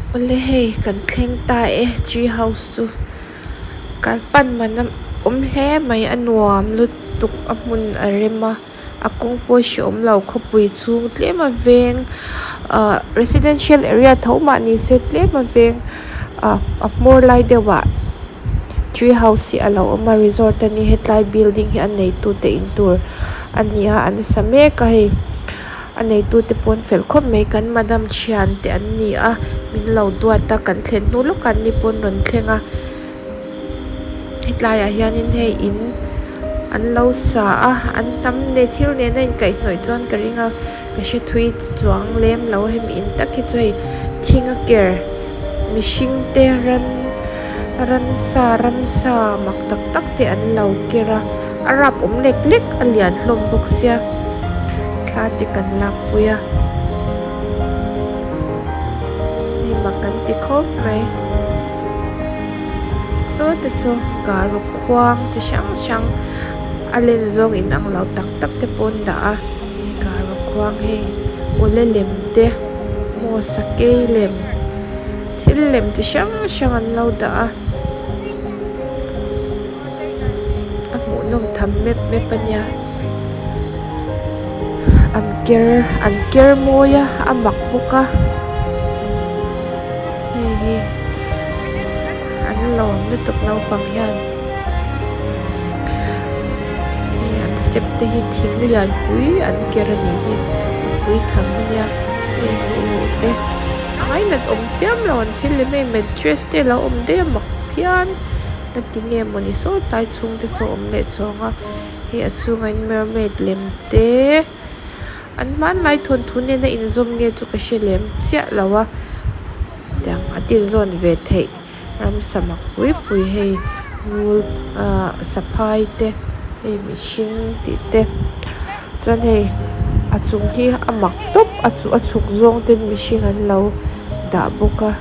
Awle hei kan thleng ta e tree house chu kal pan man a awm hle mai a nuam lutuk a hmun a rem a a kawng pawh hrehawm lo khawpui chhung tlem a veng ahh residential area tho mah ni se tlem a veng ah a hmawr lai deuh ah tree house hi alo awm a resort ani hetlai building hi a neitu te in tur ani a an sa mek a hei a neitu te pawh an fel khawp mai kan madam thian te an ni a min lo duat a kan thlen hnu lawkah an ni pawh an rawn thleng a hetlai ah hianin hei in an lo sa a an hnam leh thil nena inkaihhnawih chuan ka ring a ka hre thui chuang lem lo hemi in tak hi chu hei thing a ker mihring te ran ransa ramsa mak tak tak te an lo ker a a rap awm lek lek a lian hlawm bawk sia thla te kan lak pui a hei mak kan ti khawp mai. Saw te saw karu khuang chi hrang hrang a len zawng in ang lo tak tak te pawh an dah a he karu khuang hei awle lem te maw sakei lem thil lem chi hrang hrang an lo dah a a hmuhnawm tham mep mep a nia an ker an ker mawi a a mak bawk a hei hi. An lawm lutuk naupang hian hei an step te hi thing lian pui an ker a nih hi a pui tham a nia hei hmuh te a ngainat awm chiam lo an thil lem hei mattress te a lo awm daih a mak phian na ti nge mawni saw tlai chhung te saw awm leh chhawng a hei a chhungah hian mermaid lem te an hmanlai thawnthu nena inzawm nge chu ka hre lem chiah lo a. Tiang a tinzawn ve theih ramsa mak pui pui hei rul ahh saphai te hei mihring tih te chuan hei a chung hi a mak tawp a chu a chhuk zawng ten mihring an lo dah bawk a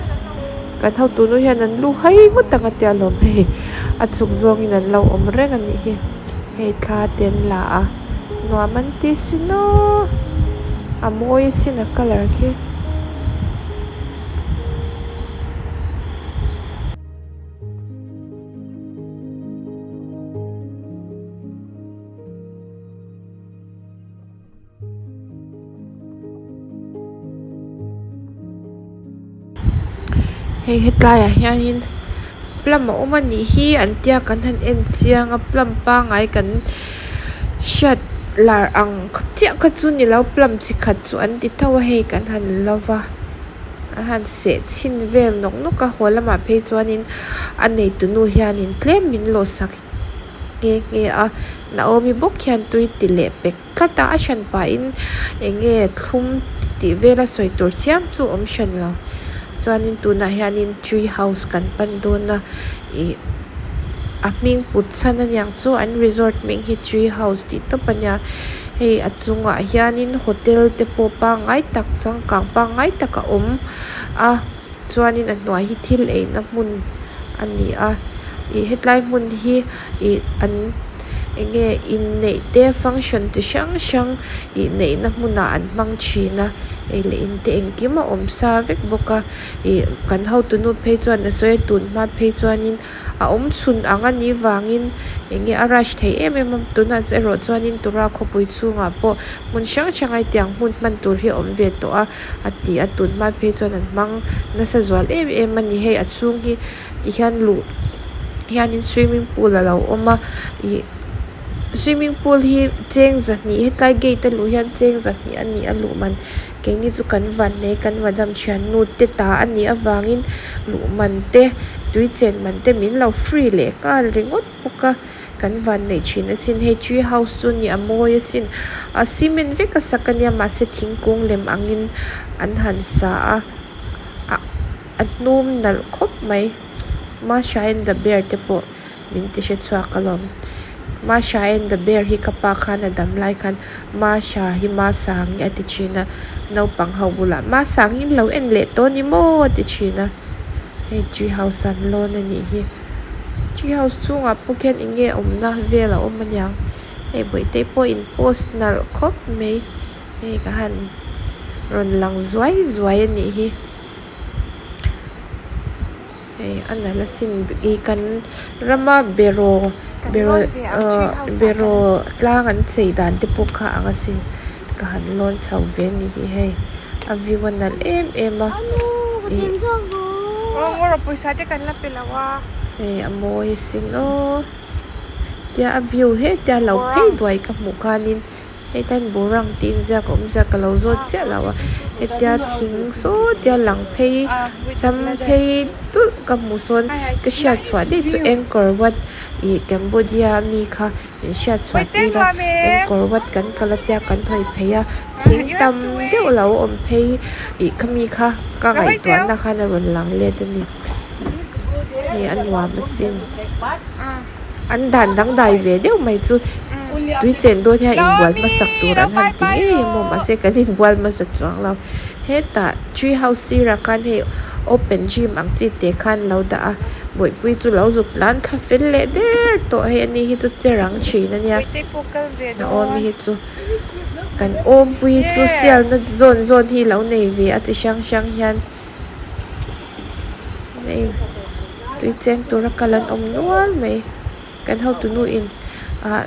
kan hotu nu hian an lu hai ngawt ang a tia lawm hei a chhuk zawngin an lo awm reng a nih hi hei thla te an la a nuam an ti sin aw a mawi asin a colour khi. Hei hetlai ah hianin plum a awm a nih hi an tia kan han en chiang a plum pangai kan hriat lar ang chiah kha chu ni lo plum chi khat chu an ti tho a hei kan han lo va an han seh chhin vel nawk nawk a haw lamah phei chuanin a neitu nu hianin tlem min lawh sak nghe nghe a Naomi bawk hian tui ti leh pek tlat a a hran pahin eng nge thlum tih vela sawi tur chiam chu awm hran lo chuanin tunah hianin tree house kan pan dawn a ih a hming put chhan aniang chu an resort hming hi tree house tih tawp ania hei a chungah hianin hotel te pawh pangngai tak changkang pangngai tak a awm a chuanin a hnuai hi thil eina hmun a ni a ih hetlai hmun hi ih an eng nge inneih te function chi hrang hrang ih neihna hmunah an hmang thin a ei leh in te engkim a awm sa vek bawk a ih kan hotu nu phei chuan a sawi a tun hma phei chuanin a awm chhun ang a nih vangin eng nge a rush thei em em a tunah erawh chuanin tura khawpui chhungah pawh hmun hrang hrang a hetiang hmun hman tur hi a awm ve tawh a a ti a tun hma phei chuan an hmang nasa zual em em a ni hei a chhung hi tihian luh hianin swimming pool alo awm a ih swimming pool hi cheng zahnih hetlai gate a luh hian cheng zahnih a ni a luh man keini chu kan van nei kan madam thiannu te ta a nih avangin luh man te tui chen man te min lo free leh nghal ringawt bawk a. Kan vanneih thin asin hei tree house chu ni a mawi asin a cement vek a sak ania mahse thingkung lem angin an han sa a ah a hnum nalh khawp mai masha and the bear te pawh min ti hre chhuak alawm masha and the bear hi ka pa khan a dam lai khan masha hi masangi a ti thin a naupang ho bulah masangi in lo en leh tawh a ni maw a ti thin a hei tree house an lawn a nih hi. Tree house chhungah pawh khian eng nge awmna vel a awm aniang hei bawihte pawh in post nalh khawp mai hei ka han rawn lang zuai zuai a nih hi hei a nalh asin ih kan rama beraw beraw ahh beraw tlang an chei dan te pawh kha ang asin ka han lawn chho ve a nih hi hei a view a nalh em em a ih. Hei a mawi asin aw tia a view hetia lo phei duai ka hmuh khanin hetian burang tih inziak a awm zia ka lo zawt chiah lo a hetia thing saw tia lang phei cham phei dulh ka hmuh sawn ka hriat chhuah daih chu Angkor Wat ih Cambodia ami kha min hriat chhuah tir a Angkor Wat kan kal a tia kan hawi phei a thing tam deuh lo awm phei ih khami kha ka ngaihtuahna khan a rawn lang let a ni. Hei a nuam asin an dan dangdai ve deuh mai chu tui chen dawn hian inbual hmasak tur an han ti ngei emaw mahse kan inbual hmasa chuang lo hetah tree house sirah khan hei open gym ang chi te khan lo dah a bawihpui chu lo zuk tlan thla fel leh der tawh hei ani hi chu che rang thin ania a awm hi chu kan awmpui chu sialna zawn zawn hi lo nei ve a chi hrang hrang hian. Hei tui cheng tura kal an awm nual mai kan hotu nu in ah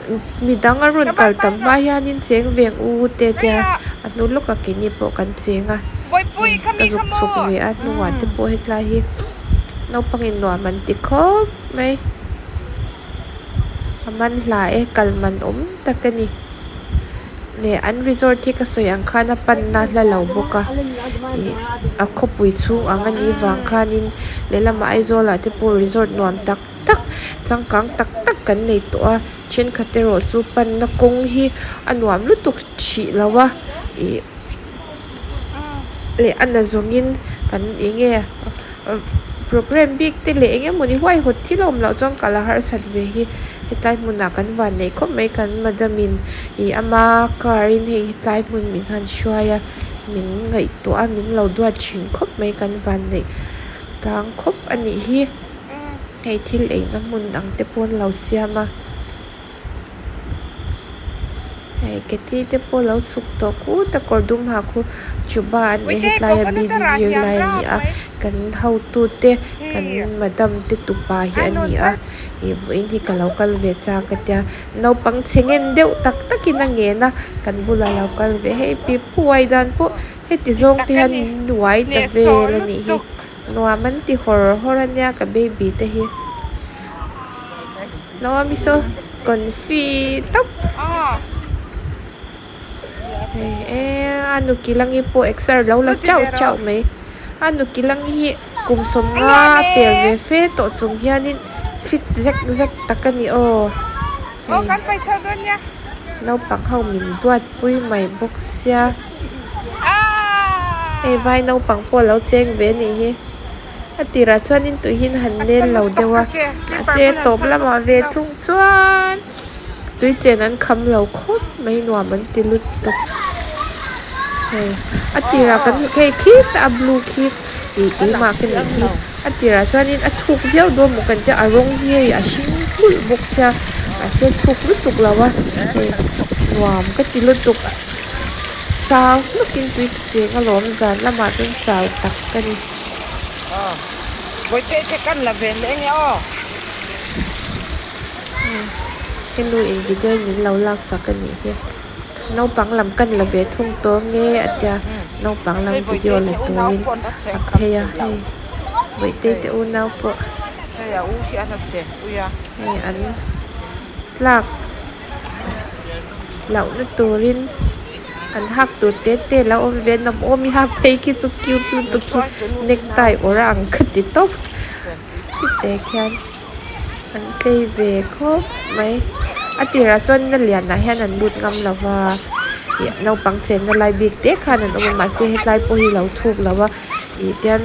midang a rawn kal tam hma hianin cheng veng u te tia a hnu lawkah keini pawh kan cheng a hei ka zuk chhuk ve a hnungah te pawh hetlai hi naupangin nuam an ti khawp mai a man hla e kal man awm tak a ni. Leh an resort hi ka sawi ang khan a panna hla lo bawk a ih a khawpui chhung ang a nih vang khanin lehlamah Aizawl ah te pawh resort nuam tak tak changkang tak tak kan nei tawh a thenkhat erawh chu panna kawng hi a nuam lutuk hrih lo a ih leh a na zawngin kan eng nge programme bik te leh eng emawni huaihawt thil a awm loh chuan kal a harsat ve hi hetlai hmunah kan van neih khawp mai kan madam in ih ama car in hei hetlai hmun min han hruai a min ngaihtuah a min lo duat thin khawp mai kan van neih tlang khawp a nih hi hei thil eina hmun ang te pawh an lo siam a. Hei Kathy te pawh lo chhuk tawh kut a kawr dum ha khu Juba an nih hetlai a B D zirlai a ni a kan hotu te kan madam te tupa hi a ni a ih vawiin hi ka lo kal ve chak a tia naupang chhe ngen deuh tak takin a ngen a kan bulah lo kal ve hei pipu uai dan pawh heti zawng te hian uai ta vel a nih hi nuam an ti hawr hawr a nia ka baby te hi. Naomi saw confi tawp hei e a nukilangi pawh exer lo la chauh chauh mai a nukilangi hi kum sawmnga a pel ve fe tawh chung hianin fit zek zek tak a ni aw hei naupang ho min duat pui mai bawk sia hei vai naupang pawh a lo cheng ve a nih hi. A tirah chuanin tuihin han nel lo deuh a, mahse tawp lamah ve thung chuan tui chen an kham lo khawp mai nuam an ti lutuk. Hei a tirah kan hei khitah a blue khi ih keimah ka nih khi a tirah chuanin a thuk viau dawn maw kan tia a rawng hi hei a hring nghulh bawk sia mahse thuk lutuk lo a hei nuam ka ti lutuk chau hnukin tui ka cheng alawm zan lamah chuan chau tak ka ni. Ka nu in video in min lo lak sak a nih hi naupang lam kan la ve thung tawh nge a tia naupang lam video la turin a phei a hei bawihte te unau pawh hei an tlak lohna turin an hak tur te te lo awm ve a awm i hak phei khi chu cute lutuk hi necktie awrh a ang ka ti tawp khite khian. An tlei ve khawp mai a tirah chuan na lianah hian an lut ngam lo va ih naupang chenna lai bik te khan an awm a mahse hetlai pawh hi lo thuk lo a ih tian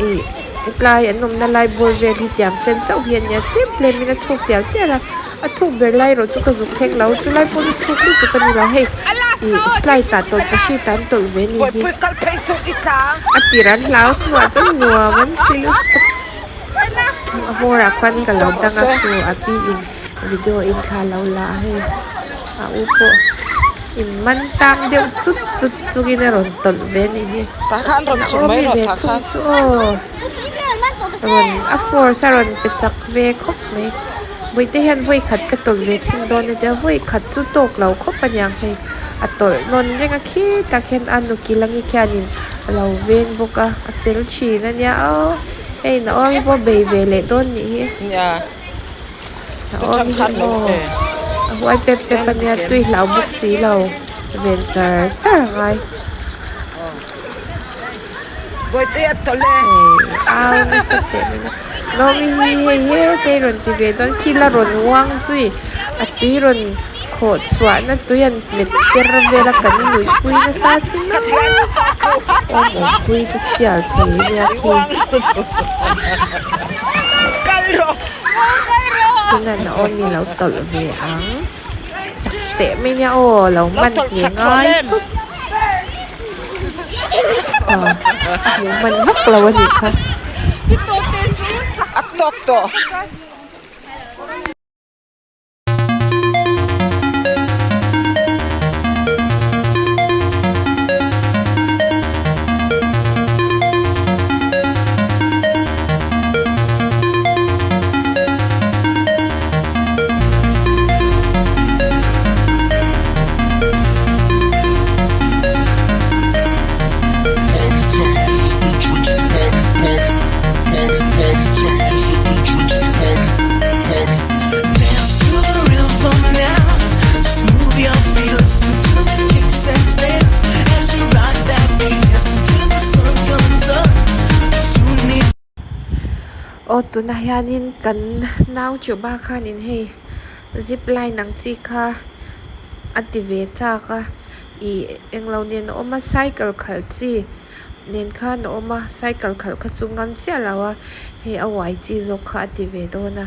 ih hetlai an awmna lai bawr vel hi tiang chen chauh hi a nia tlem tlem in a thuk tial tial a a thuk ber lai erawh chu ka zuk thleng lo chulai pawh hi thuk lutuk a ni lo hei ih slide ah tawlhpahrit ah an tawlh ve a ni hi a tir an hlau hnuah chuan nuam an ti lutuk. A hmawrah khuan ka lo dang a chu a pi in video in thla lo la a hei a u pawh in man tang deuh chut chut chungin a rawn tawlh ve a nih hi a awm i ve thung chu aw rawn a force a rawn pe chak ve khawp mai bawihte hian vawi khat ka tawlh ve chhin dawn a tia vawi khat chu tawk lo khawp a niang hei a tawlh nawn reng a khitah khian a nukil angi khianin a lo veng bawk a a fel thin a nia aw. Hei Naomi pawh bei ve leh dawn nih hi. Naomi hi maw a huai pep pep a nia tui hlau bawk si lo ven char char a ngai. Hei au nasa teh mai a Naomi hi hei hetei rawn ti ve dawn khi la rawn uang zui a tui rawn khawh chhuahna tui an hmet per vel a kan nuihpui nasa sin a awm awmpui chu sial thei nia khi tunah Naomi lo tawlh ve ang chak teh mai nia aw lo man hle ngai tawp aw a hmuh hman vak lo a nih kha. Aw tunah hianin kan nau chuhba khanin hei zip line ang chi kha a ti ve chak a ih englo nen a awm a cycle khalh chi nen khan a awm a cycle khalh kha chu ngam chiah lo a hei a uai chi zawk kha a ti ve dawn a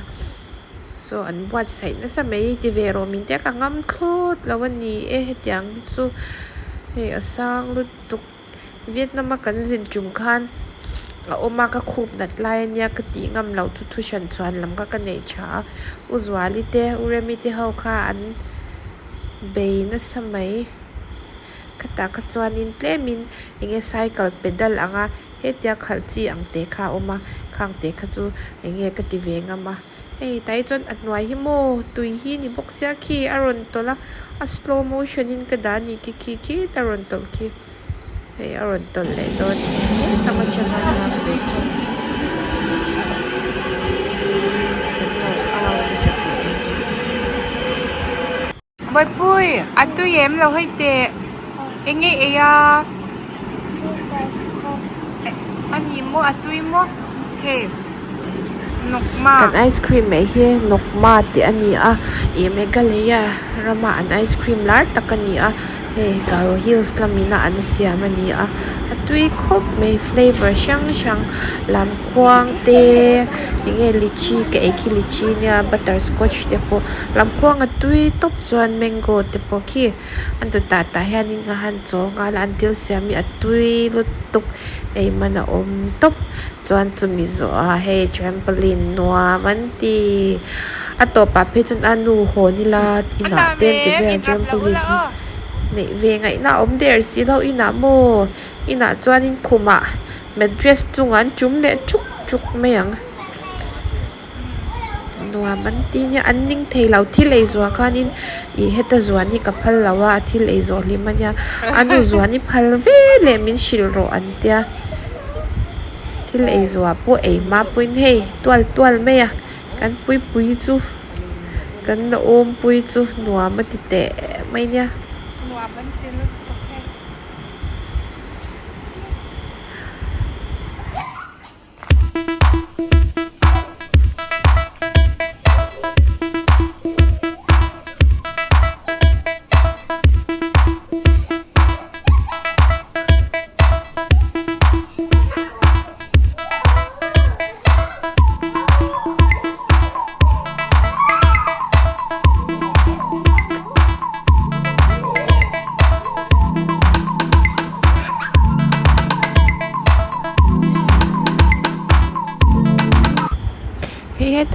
saw an buatsaih nasa mai ti ve rawh min tia ka ngam thlawt lo a ni e hetiang hi chu hei a sang lutuk Vietnam a kan zin tum khan a awm a ka khup nat lai ania ka tih ngam loh thu thu hran chhuan lam kha ka neih tha a U Zuali te U Remi te ho kha an bei nasa mai. Khatah kha chuanin tlemin enge cycle pedal anga hetia khalh chi ang te kha a awm a, khang te kha chu enge ka ti ve ngam a. Hei tah hi chuan a hnuai hi maw tui hi ni bawk sia khi a rawn tawlh a, a slow motion in ka dah a nih khi khi khi ta rawn tawlh khi. Hei a rawn tawlh leh dawn hetam atanga an lak ve tho. Kan lo au nasa teh mai nia. Bawihpui, a tui em lo hei teh? Eng nge ei a? A ni maw? A tui maw? Hei, Nokma. Kan ice cream ei hi Nokma tih a ni a, ih Meghalaya rama an ice cream lar tak a ni a, hei Garo Hills lamina an siam a ni a, a tui khawp mai flavour hrang hrang lam. Khuang te enge lychee ka ei khi lychee nia butterscotch te pawh lamkhuang a tui tawp chuan mango te pawh khi an dawtah tah hianin ka han chawl nghal a an thil siam hi a tui lutuk ei man a awm tawp chuan chumi zawh ah hei trampoline nuam an ti a tawpah phei chuan a nu hawn ila inah te an ti vel trampoline hi neih ve ngaihna a awm der si lo inah maw inah chuanin khumah. Mattress chungah an chum leh chuk chuk mai ang nuam an ti nia an ning thei lo thil ei zuah khanin ih heta zuan hi ka phal lo a a thil ei zawh hlim ania a nu zuan hi phal ve leh min hrilh rawh an tia thil ei zuah pawh ei hma pawhin hei tual tual mai a kan puipui chu kan awmpui chu nuam a ti teh mai nia.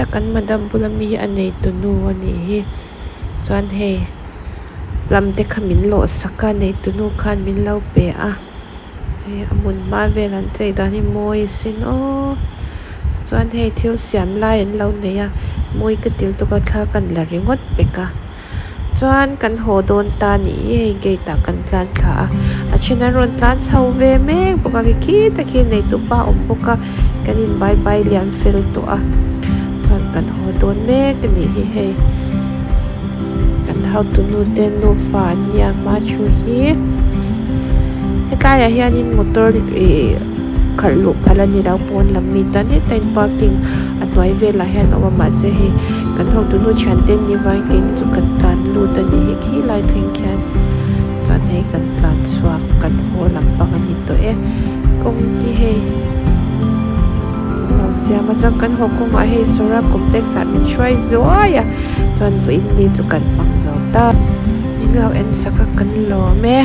Heta kan madam bula mi hi a neitu nu a nih hi chuan hei plum te kha min lawh sak a neitu nu khan min lo pe a hei a hmun hma vel an chei dan hi mawi asin aww chuan hei thil siam lai an lo nei a mawi ka ti lutuk a thla ka han la ringawt pek a chuan kan haw dawn ta a nih hi hei gate ah kan tlan thla a a then an rawn tlan chho ve mek bawk a khitah khian neitu pa a awm bawk a kan in bye bye liam fel tawh a chuan kan haw dawn mek a nih hi hei kan hotu nu te nufa an nia hma thu hi hetlaiah hianin motor ihh khalh luh phal a ni lo pawn lam mi tan heta in parking a hnuai velah hian a awm a mahse hei kan hotu nu thian te an nih vangin keini chu kan tlan lut a nih hi khilai thleng khian chuan hei kan tlan chhuak kan haw lampang a ni tawh e kawng hi hei an lo siam a chuan kan haw kawngah hei sawra complex ah min hruai zuai a chuan vawiin ni chu kan hmang zo ta min lo en sak a kan lawm e.